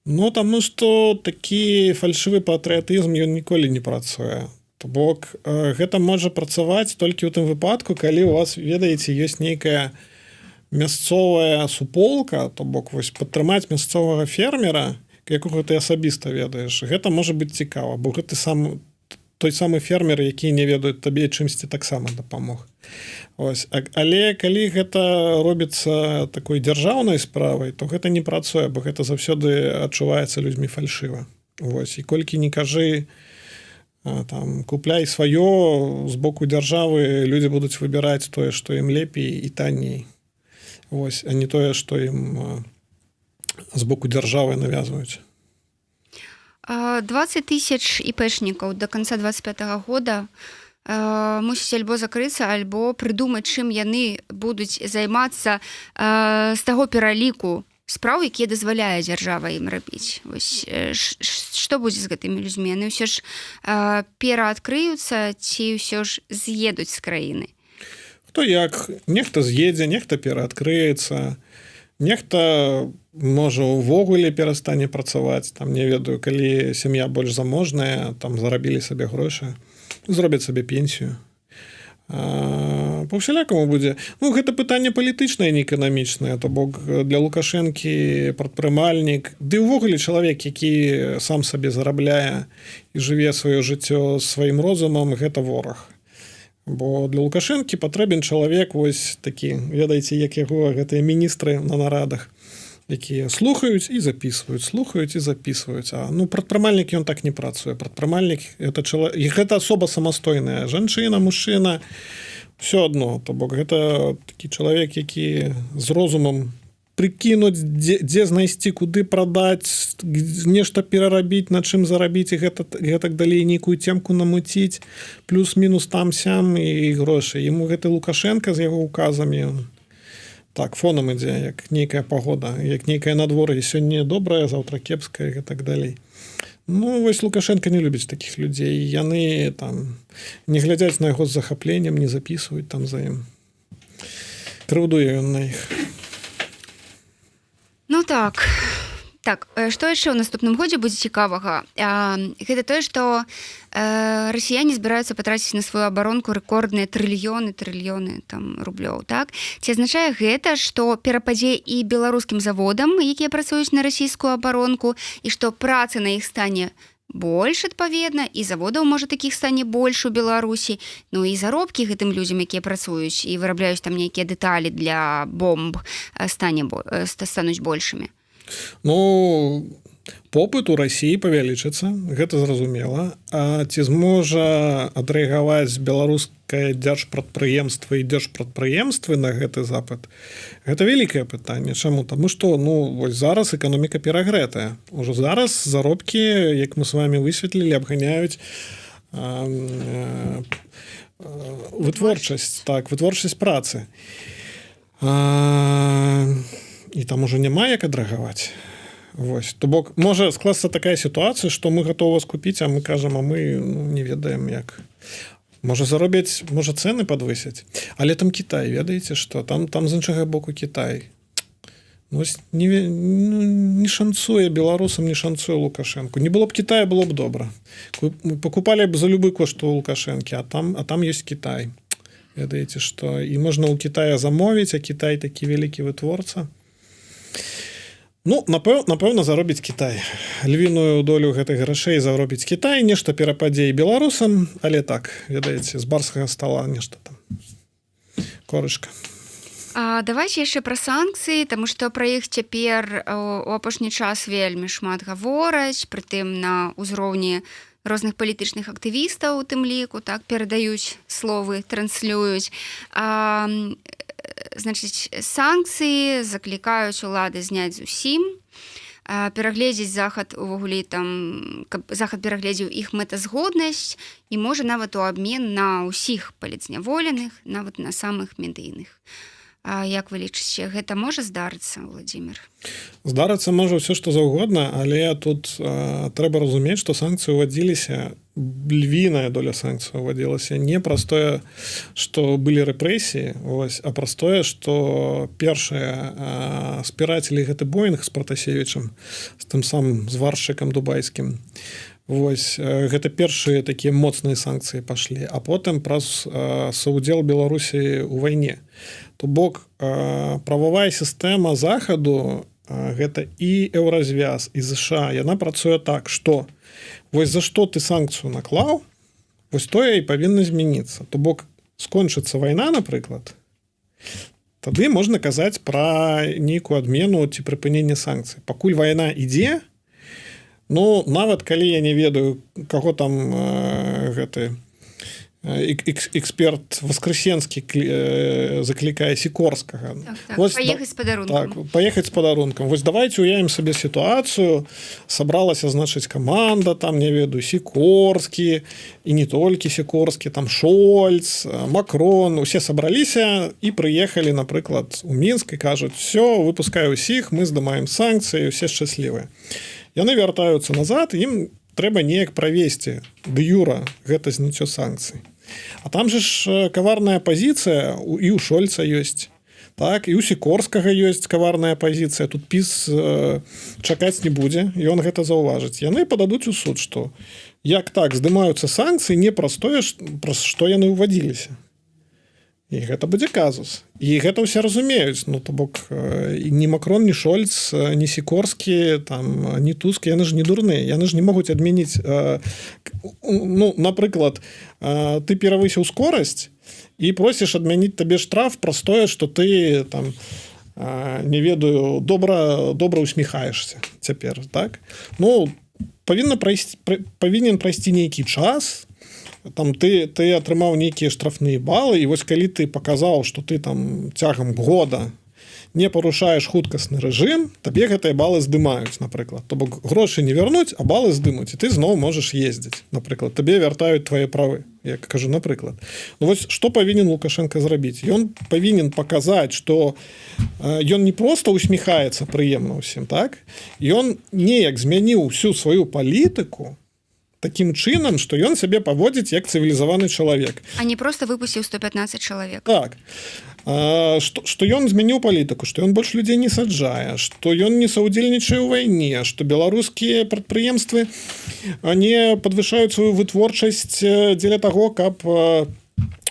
Ну, таму што такі фальшывы патрыятызм, ён ніколі не працуе. То бок гэта можа працаваць толькі ў тым выпадку, калі у вас, ведаеце, ёсць нейкая мясцовая суполка. То бок вось падтрымаць мясцовага фермера, якога ты асабіста ведаеш, гэта можа быць цікава, бо гэты сам той самы фермер, які не ведаюць, табе чымсьці таксама дапамог. Ось. Але калі гэта робіцца такой дзяржаўнай справай, то гэта не працуе, бо гэта заўсёды адчуваецца людзьмі фальшыва. Вось. І колькі не кажы там «купляй сваё» з боку дзяржавы, людзі будуць выбіраць тое, што ім лепей і танней. Вось, а не тое, што ім з боку дзяржавы навязваюць. 20 тысяч іпэшнікаў до конца 25 -го года мусіць альбо закрыцца, альбо прыдумаць, чым яны будуць займацца з таго пераліку спраў, якія дазваляе дзяржава ім рабіць. Вось што будзе з гэтымі людзьмі? Яны ўсё ж пераадкрыюцца ці ўсё ж з'едуць з краіны? Хто як: нехта з'едзе, нехта пераадкрыецца, нехта можа увогуле перастане працаваць там, не ведаю, калі сям'я больш заможная, там зарабілі сабе грошы, зробяць сабе пенсію. Па-усялякаму будзе. Ну, гэта пытанне палітычнае, не эканамічнае. То бок для Лукашэнкі прадпрымальнік ды ўвогуле чалавек, які сам сабе зарабляе і жыве сваё жыццё сваім розумам, гэта вораг. Бо для Лукашэнкі патрэбен чалавек вось такі, ведаеце, як яго гэтыя міністры на нарадах, якія слухаюць і записываюць, слухаюць і записываюць. А ну, прадпрымальнік, ён так не працуе. Прадпрымальнік — это чалавек, гэта асоба самастойная, жанчына, мужчына, все адно. То бок гэта такі чалавек, які з розумам прыкінуць, дзе знайсці, куды прадаць, нешта перарабіць, на чым зарабіць і гэта гэтак далей, нейкую темку намуціць, плюс-мінус там сям і грошы. Ему гэты Лукашенко з яго указамі так фонам ідзе, як нейкая пагода, як нейкае надвор'е: сёння добрае, заўтра кепскае і так далей. Ну вось, Лукашенко не любіць такіх людзей, яны там не глядзяць на яго з захапленнем, не записываюць там за ім, крыўдуе ён на іх. Ну так, што яшчэ ў наступным годзе будзе цікавага? Гэта тое, што расіяне збіраюцца патраціць на сваю абаронку рэкордныя трыльёны, трыльёны там рублёў, так? Ці азначае гэта, што перападзе і беларускім заводам, якія працуюць на расійскую абаронку, і што працы на іх стане больш, адпаведна, і заводаў, можа, такіх стане больш у Беларусі, ну і заробкі гэтым людзям, якія працуюць і вырабляюць там нейкія дэталі для бомб, стануць большымі? Ну, попыт у Расіі павялічыцца, гэта зразумела. А ці зможа адрэагаваць беларускае дзяржпрадпрыемства і дзяржпрадпрыемствы на гэты запыт, гэта вялікае пытанне. Чаму? Таму што, ну, вось зараз эканоміка перагрэтая, ужо зараз заробкі, як мы с вами высветлілі, абганяюць вытворчасць, так, вытворчасць працы. І там уже няма як адрэагаваць. Вось, то бок можа скласться такая сітуацыя, что мы готовы скупіць, а мы кажам: «А мы, ну, не ведаем як». Можа, заробяць, можа, цены падвысяць, але там Кітай, ведаеце, что там з іншага боку Кітай. Ну, не, ну, не шанцуе беларусам, не шанцуе Лукашенко. Не было б Китая, было б добра, покупали б за любы кошт у Лукашэнкі. А там есть Кітай, ведаеце, что і можна у Китая замовіць, а Кітай такі вялікі вытворца. Ну, напэўна, заробіць Кітай львіную долю гэтых грашэй, заробіць Кітай, нешта перападзе і беларусам, але так, ведаеце, з барскага стола нешта там, корышка. А давайте яшчэ пра санкцыі, таму што пра іх цяпер у апошні час вельмі шмат гавораць, прытым на ўзроўні розных палітычных актывістаў у тым ліку, так, перадаюць словы, транслююць. Значыць, санкцыі заклікаюць улады зняць зусім, перагледзець Захад увогуле там, каб Захад перагледзеў іх мэтазгоднасць і, можа, нават у абмен на ўсіх палітзняволеных, нават на самых медыйных. А як вы лічыце, гэта можа здарыцца, Владимир? Здарыцца можа ўсё што заўгодна, але тут трэба разумець, што санкцыі ўвадзіліся, львіная доля санкцый увадзілася не праз тое, што былі рэпрэсіі, ось, а праз тое, што першае, спірацілі гэты Боінг з Пратасевічам, з тым самым зваршчыкам дубайскім. Вось гэта першыя такія моцныя санкцыі пашлі, а потым праз саўдзел Беларусі ў вайне. То бок прававая сістэма Захаду, гэта і Еўразвяз, і ЗША, яна працуе так, что вось за што ты санкцыю наклаў, вось тое і павінна змяніцца. То бок скончыцца вайна, напрыклад, тады можна казаць пра нейкую адмену ці прыпыненне санкцый. Пакуль вайна ідзе, ну, нават калі я не ведаю, каго там гэты эксперт Воскресенскі заклікае, Сікорскага. Так, вось, паехаць з падарункам. Так, паехаць з падарункам. Вось давайте уявім сабе сітуацыю: сабралася, значыць, каманда там, не ведаю, Сікорскі, і не толькі Сікорскі, там Шольц, Макрон, усе сабраліся і прыехалі, напрыклад, у Мінск і кажуць: «Все, выпускаю усіх, мы здымаем санкцыі, усе шчаслівыя». Яны вяртаюцца назад, ім трэба неяк правесці дэ-юра гэта зняццё санкцый. А там же ж каварная пазіцыя і ў Шольца ёсць, так, і у Сікорскага ёсць каварная пазіцыя. Тут ПіС чакаць не будзе, ён гэта заўважыць. Яны пададуць у суд, што як так здымаюцца санкцыі не праз тое, праз што яны ўвадзіліся. І гэта будзе казус, і гэта ўсе разумеюць. Ну, то бок ні Макрон, ні Шольц, ні Сікорскі там, ні Туск, яны ж не дурныя, яны ж не могуць адменіць. Ну, напрыклад, ты перавысіў скорость і просіш адмяніць табе штраф праз тое, что ты там, не ведаю, добра добра усміхаешься цяпер, так? Ну, павінна прайсці, павінен прайсці нейкі час, там ты атрымаў нейкія штрафныя балы, і вось калі ты паказаў, что ты там цягам года не парушаеш хуткасны рэжым, табе гэтыя балы здымаюць, напрыклад. То бок грошы не вярнуць, а балы здымуць, і ты зноў можаш ездзіць, напрыклад, табе вяртаюць твае правы, як кажу, напрыклад. Ну, вось что павінен Лукашенко зрабіць? Ён павінен паказаць, что ён не просто усміхаецца прыемна ўсім, так, ён неяк змяніў всю сваю палітыку таким чынам, что ён сябе паводзіць як цывілізаваны чалавек. А не просто выпусціў 115 чалавек. Так, что ён змяніў палітыку, что ён больш людзей не саджае, что ён не саўдзельнічае ў вайне, что беларускія прадпрыемствы не падвышаюць сваю вытворчасць дзеля таго, каб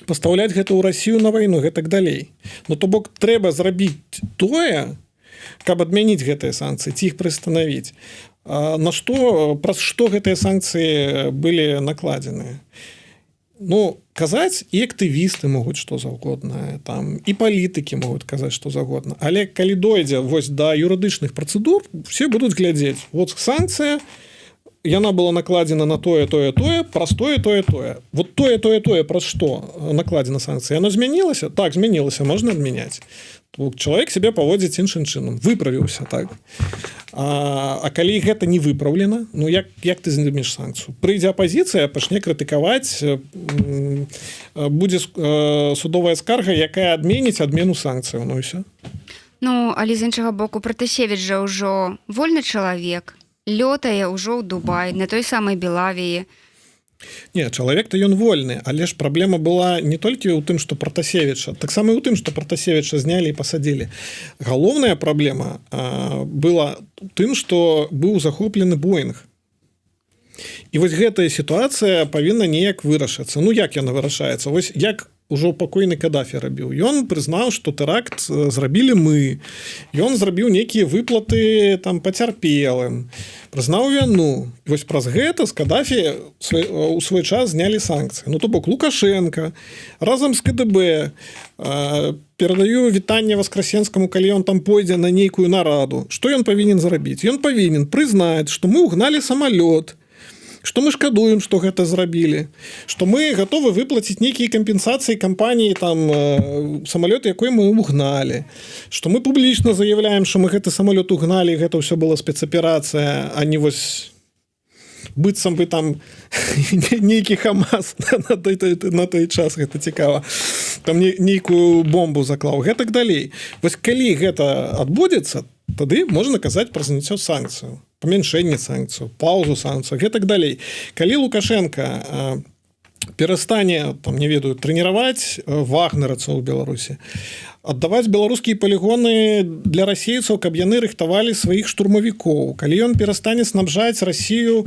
пастаўляць гэта ў Расію на вайну, гэтак далей. Ну, то бок трэба зрабіць тое, каб адмяніць гэтыя санкцыі ці іх прыстанавіць. На што, праз што гэтыя санкцыі былі накладзеныя? Ну, казаць і актывісты могуць што заўгодна там, і палітыкі могуць казаць што заўгодна, але калі дойдзе вось да юрыдычных працэдур, все будуць глядзець: вот санкцыя, яна была накладзена на тое, тое, тое, праз тое, тое, тое. Вот тое, тое, тое, праз што накладзена санкцыя, яно змянілася? Так, змянілася, можна адмяняць. Чалавек себе паводзіць іншым чынам, выправіўся, так? А калі гэта не выпраўлена, ну, як ты здымеш санкцыю? Прыйдзе апазіцыя, пачне крытыкаваць. Будзе судовая скарга, якая адменіць адмену санкцыяў, ну і все. Ну, але з іншага боку, Пратасевіч жа ўжо вольны чалавек, лётае ўжо ў Дубай на той самай Белавіі. Не, чалавек-то ён вольны, але ж праблема была не толькі ў тым, што Пратасевіча, таксама і ў тым, што Пратасевіча знялі і пасадзілі. Галоўная праблема была тым, што быў захоплены Боінг. І вось гэтая сітуацыя павінна неяк вырашацца. Ну, як яна вырашаецца? Вось як ужо пакойны Кадафі рабіў: ён прызнаў, што тэракт зрабілі мы, ён зрабіў нейкія выплаты там пацярпелым, прызнаў віну. Вось праз гэта з Кадафі у свой час знялі санкцыі. Ну, то бок Лукашенко разам з КДБ, перадаю вітанне Васкрасенскаму, калі ён там пойдзе на нейкую нараду, что ён павінен зрабіць? Ён павінен прызнаць, что мы угнали самолет, что мы шкадуем, что гэта зрабілі, что мы готовы выплаціць нейкія кампенсацыі кампаніі там самолет, якой мы угнали, что мы публічна заявляем, что мы гэты самолет угнали, гэта ўсё было спецаперацыя, а не вось быццам бы там нейкі Хамас на той час, гэта цікава, там нейкую бомбу заклаў, гэтак далей. Вось калі гэта адбудзецца, тады можна казаць пра зняццё санкцыю, памяншэнне санкцыю, паузу санкцыю, гэтак далей. Калі Лукашенко перастане там, не ведаю, трэніраваць вагнерацаў у Беларусі, аддаваць беларускія палігоны для расейцаў, каб яны рыхтавалі сваіх штурмавікоў, калі ён перастане снабжаць Россию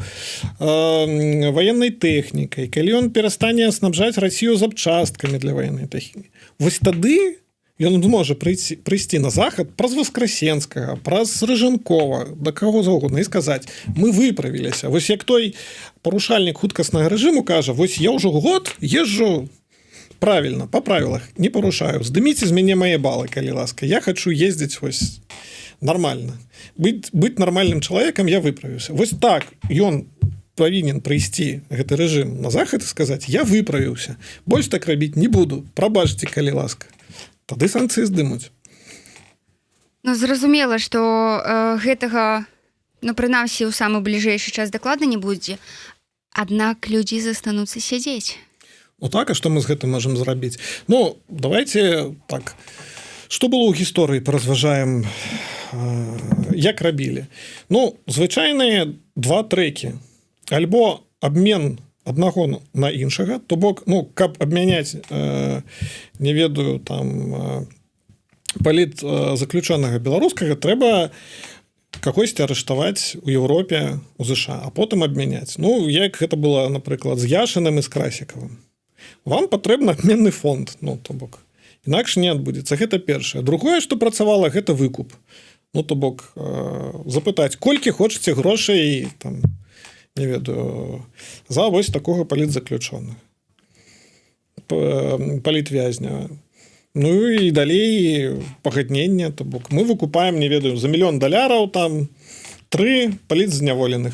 военной тэхнікай, калі ён перастане снабжаць Россию запчасткамі для военной тэхнікі, вось тады ён зможа прыйсці на захад праз Васкрасенскага, праз Рыжанкова, да каго заўгодна і сказаць: «Мы выправіліся». Вось як той парушальнік хуткаснага рэжыму кажа: «Вось я ўжо год езжу правильно, по правилах, не парушаю, здыміце з мяне мае балы, калі ласка, я хочу ездзіць вось нормально, быць нармальным чалавекам, я выправіўся». Вось так ён павінен прыйсці, гэты рэжым, на захад і сказаць: «Я выправіўся, больш так рабіць не буду, прабачце, калі ласка». Тады санкцыі здымуць. Ну, зразумела, што гэтага, ну, прынамсі ў самы бліжэйшы час дакладна не будзе. Аднак людзі застануцца сядзець. Ну так, а што мы з гэтым можам зрабіць? Ну, давайте так, что было ў гісторыі, паразважаем, як рабілі. Ну, звычайныя два трэкі: альбо обмен аднаго на іншага, то бок, ну, каб абмяняць не ведаю, там паліт заключанага беларускага, трэба кагосьці арыштаваць у Еўропе, у ЗША, а потым абмяняць. Ну, як гэта было, напрыклад, з Яшыным і з Красікавым. Вам патрэбна абменны фонд, ну, то бок інакш не адбудзецца. Гэта першае. Другое, что працавала, гэта выкуп. Ну, то бок запытаць, колькі хочаце грошай там, не ведаю, за вось такога палітзаключоных, палітвязня. Ну і далей пагаднення, то бок мы выкупаем, не ведаю, за мільён даляраў там тры палітзняволеных.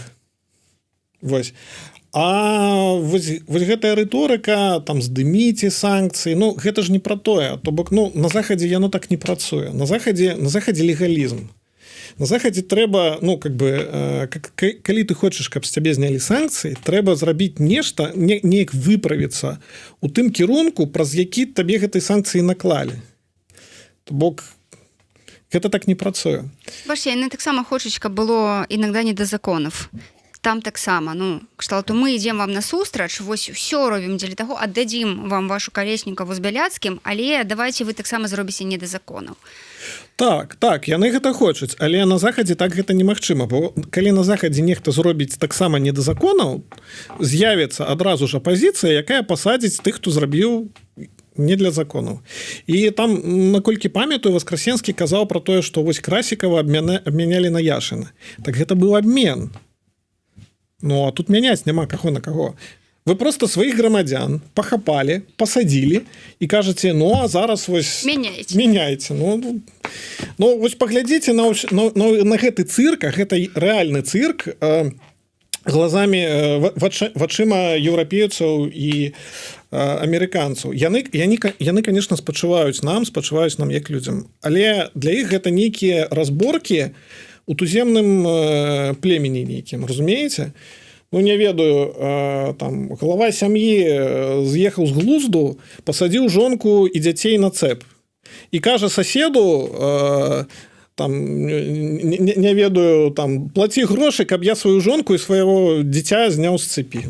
Вось. А вось гэтая рыторыка там «здыміце санкцыі», ну, гэта ж не пра тое. То бок, ну, на захадзе яно так не працуе. На захадзе легалізм. На захадзе трэба, ну, как бы калі ты хочаш, каб з цябе знялі санкцыі, трэба зрабіць нешта, неяк выправіцца у тым кірунку, праз які табе гэтай санкцыі наклалі. То бок гэта так не працуе. Бачце, яны таксама хочуць, каб было иногда не до законов. Там таксама, ну, кшталту мы ідзем вам насустрач, вось ўсё робім дзеля таго, аддадзім вам вашу Калеснікаву з Бяляцкім, але давайте вы таксама зробіце не да законаў. Так, яны гэта хочуць, але на захадзе так гэта немагчыма, бо калі на захадзе нехта зробіць таксама не да законаў, з'явіцца адразу ж апазіцыя, якая пасадзіць тых, хто зрабіў не для законаў. І там, наколькі памятаю, Васкрасенскі казаў про тое, што вось Красікава абмянялі на Яшына. Так гэта быў обмен. Ну а тут мяняць няма каго на каго. Вы просто сваіх грамадзян пахапалі, пасадзілі і кажаце: «Ну, а зараз вось Мяняйце. Мяняйце». Ну, вось паглядзіце на гэты цырк, а гэта рэальны цырк, глазами вачыма еўрапейцаў і амерыканцаў. Яны, конечно, спачуваюць нам як людзям, але для іх гэта нейкія разборкі у туземным племені нейкім, разумееце? Ну, не ведаю, там глава сям'і з'ехаў з глузду, пасадзіў жонку і дзяцей на цэп і кажа соседу там, не ведаю, там, плаці грошы, каб я сваю жонку і свайго дзіця зняў з цепи.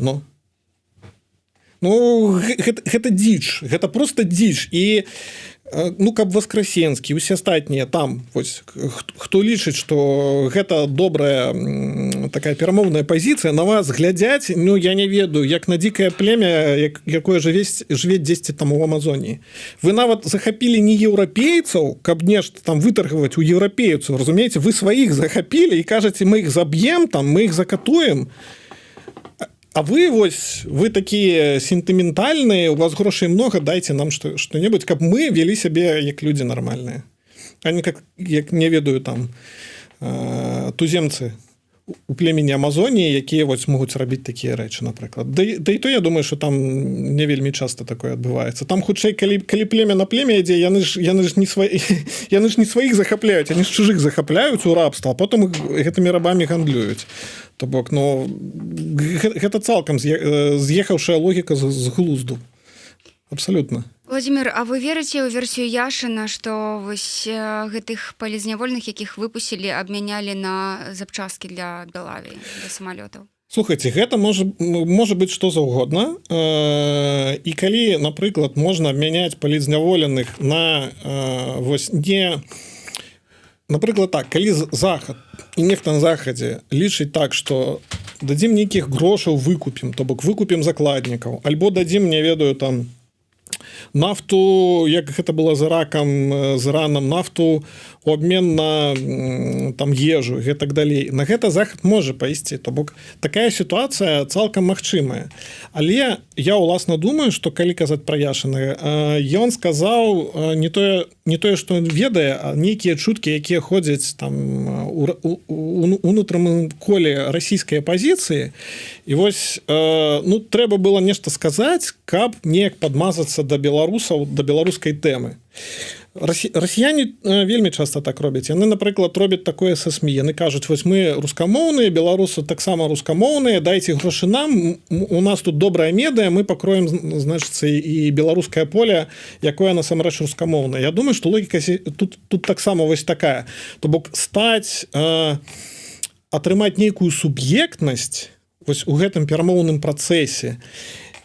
Ну, гэта дзіч, гэта просто дзіч. І ну, каб Васкрасенскі, усе астатнія там вось, хто лічыць, что гэта добрая такая перамоўная пазіцыя, на вас глядзяць, ну, я не ведаю, як на дзікае племя, якое жыве 10 там у Амазоніі. Вы нават захапілі не еўрапейцаў, каб нешта там выторгаваць у еўрапейцаў, разумееце, вы сваіх захапілі і кажаце: «Мы іх заб'ем там, мы іх закатуем». А вы вось, вы такія сентыментальныя, у вас грошай много, дайте нам что-нибудь, каб мы вели сябе як людзі нармальныя, а не как, як, не ведаю, там туземцы у племені Амазоніі, якія вось могуць рабіць такія рэчы, напрыклад. Да і то я думаю, что там не вельмі часто такое адбываецца. Там хутчэй, калі племя на племя ідзе, яны ж не сваі, яны ж не сваіх захапляюць, они ж чужых захапляюць у рабства, а потом гэтымі рабамі гандлююць. То бок, ну, гэта цалкам з'ехаўшая логіка з глузду абсолютно. Владимир, а вы верыце ў версію Яшына, што вось гэтых палітзняволеных, якіх выпусцілі, абмянялі на запчасткі для Белавіі, для самалётаў? Слухайте, гэта можа быць што заўгодна. І калі, напрыклад, можна абмяняць палітзняволеных на вось не, напрыклад, так, калі захад і нехта на захадзе лічыць так, что дадзім нейкіх грошаў, выкупім, то бок выкупім закладнікаў, альбо дадзім, не ведаю, там нафту, як гэта было з Іракам, з Іранам, нафту у обмен на там ежу, гэтак далей, на гэта захад можа пайсці. То бок такая сітуацыя цалкам магчымая. Але я уласна думаю, что калі казаць пра Яшына, ён сказаў не тое, что ведае, а нейкія чуткі, якія ходзяць там унутраным коле расійскай апазіцыі. І вось, ну, трэба было нешта сказаць, каб неяк падмазацца да беларусаў, да беларускай тэмы. Расіяне вельмі часто так робяць. Яны, напрыклад, робяць такое са СМІ. Яны кажуць: «Вось мы рускамоўныя, беларусы таксама рускамоўныя, дайце грошы нам, у нас тут добрая медыа, мы пакроем, значыцца, і беларускае поле, якое насамрэч рускамоўнае». Я думаю, что логіка тут таксама вось такая. То бок стаць, атрымаць нейкую суб'ектнасць вось у гэтым перамоўным працэсе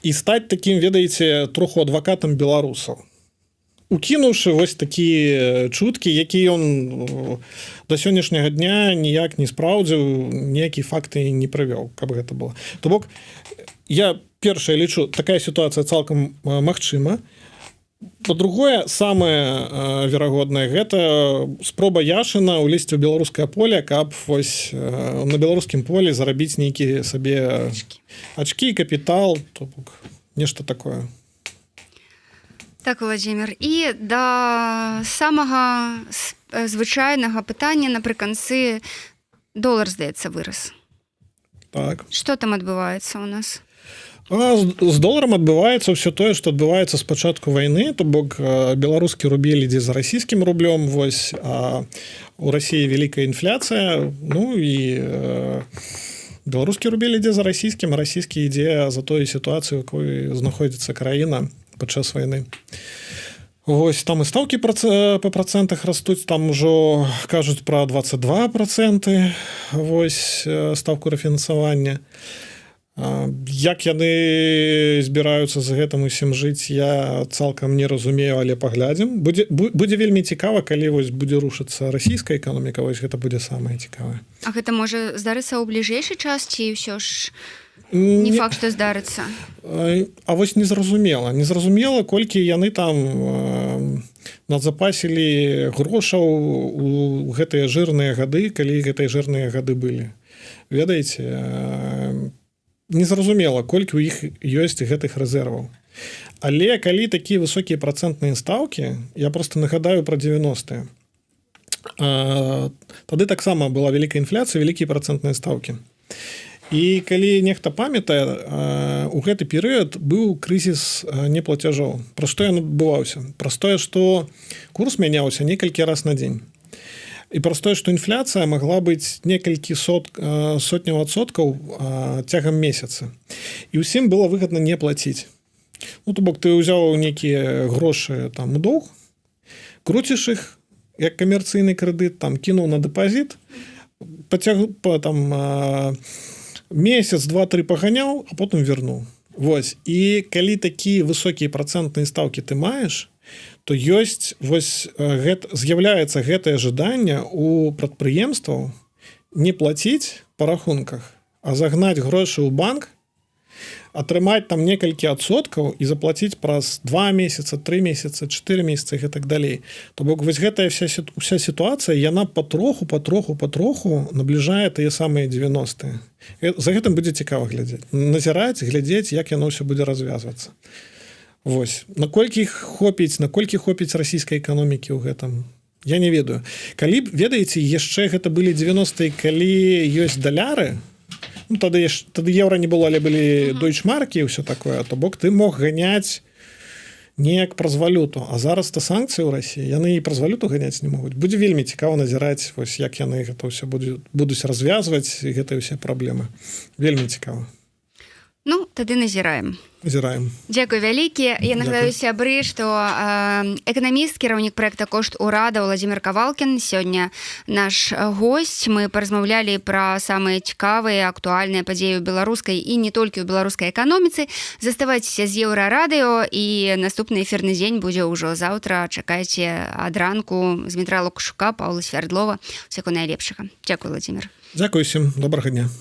і стаць таким, ведаеце, троху адвакатам беларусаў, укінуўшы вось такія чуткі, які ён да сённяшняга дня ніяк не спраўдзіў, ніякія факты не прывёў, каб гэта было. То бок я, першае, лічу, такая сітуацыя цалкам магчыма. По-другое, самае верагоднае — гэта спроба Яшына ўлезці ў беларускае поле, каб вось на беларускім поле зарабіць нейкі сабе ачкі, капітал, то бок нешта такое. Так, Владимир, і да самага звычайнага пытання напрыканцы: долар, здаецца, вырас. Так. Что там адбываецца у нас? А з доларам адбываецца ўсё тое, што адбываецца з пачатку вайны. То бок беларускі рубель ідзе за расійскім рублём. Вось, а у Расіі вялікая інфляцыя, ну і беларускі рубель ідзе за расійскім, а расійскі ідзе за той сітуацыю, якой знаходзіцца краіна падчас вайны. Вось, там і стаўкі па працэнтах растуць, там ужо кажуць пра 22%, вось, ставку рэфінансавання. Як яны збіраюцца з гэтым усім жыць, я цалкам не разумею, але паглядзім. Будзе вельмі цікава, калі вось будзе рушыцца расійская эканоміка, вось гэта будзе самае цікавае. А гэта можа здарыцца ў бліжэйшы час ці ўсё ж не факт, што здарыцца? А вось незразумела, незразумела, колькі яны там надзапасілі грошаў у гэтыя жирныя гады, калі гэтыя жирныя гады былі. Ведаеце, незразумела, колькі ў іх ёсць гэтых рэзерваў. Але калі такія высокія працэнтныя стаўкі, я просто нагадаю про 90-е, тады таксама была вялікая інфляцыя, вялікія працэнтныя стаўкі. І калі нехта памятае, у гэты перыяд быў крызіс неплацяжоў. Пра што ён адбываўся? Пра тое, што курс мяняўся некалькі раз на дзень. І праз тое, што інфляцыя могла быць некалькі сотняў адсоткаў цягам месяца, і ўсім было выгодна не плаціць. Ну, то бок ты ўзяў нейкія грошы там у доўг, круціш іх як камерцыйны крэдыт, там кінуў на дэпазіт, пацяг по там месяц, два, три паганяў, а потым вернуў. Вось, і калі такія высокія працэнтныя стаўкі ты маеш, то ёсць вось гэт, з'яўляецца гэтае жаданне у прадпрыемстваў не плаціць па рахунках, а загнаць грошы ў банк, атрымаць там некалькі адсоткаў і заплаціць праз 2 месяца, 3 месяца, 4 месяца і так далей. То бок вось гэтая вся сітуацыя, яна патроху, патроху, патроху набліжае тыя самыя 90-е. За гэтым будзе цікава глядзець, назіраць, глядзець, як яно ўсё будзе развязвацца. Вось наколькі хопіць расійскай эканомікі ў гэтым, я не ведаю. Калі б, ведаеце, яшчэ гэта былі 90-е, калі ёсць даляры, ну, тады еўра не было, але былі дойчмаркі і ўсё такое, то бок ты мог ганяць неяк праз валюту. А зараз то санкцыі ў Расіі, яны і праз валюту ганяць не могуць. Будзе вельмі цікава назіраць вось, як яны гэта ўсё будуць развязваць, гэтыя ўсе праблемы. Вельмі цікава. Ну, тады назіраем. Назіраем. Дзякуй вялікі. Я нагадаю, сябры, што эканаміст, кіраўнік проекта «Кошт урада» Уладзімір Кавалкін сёння наш госць. Мы паразмаўлялі пра самыя цікавыя, актуальныя падзеі ў беларускай і не толькі ў беларускай эканоміцы. Заставайцеся з Еўрарадыё, і наступны эфірны дзень будзе ўжо заўтра. Чакайце ад ранку Змітра Лукашука, Паўла Свярдлова. Усяго найлепшага. Дзякуй, Уладзімір. Дзякуй усім, добрага дня.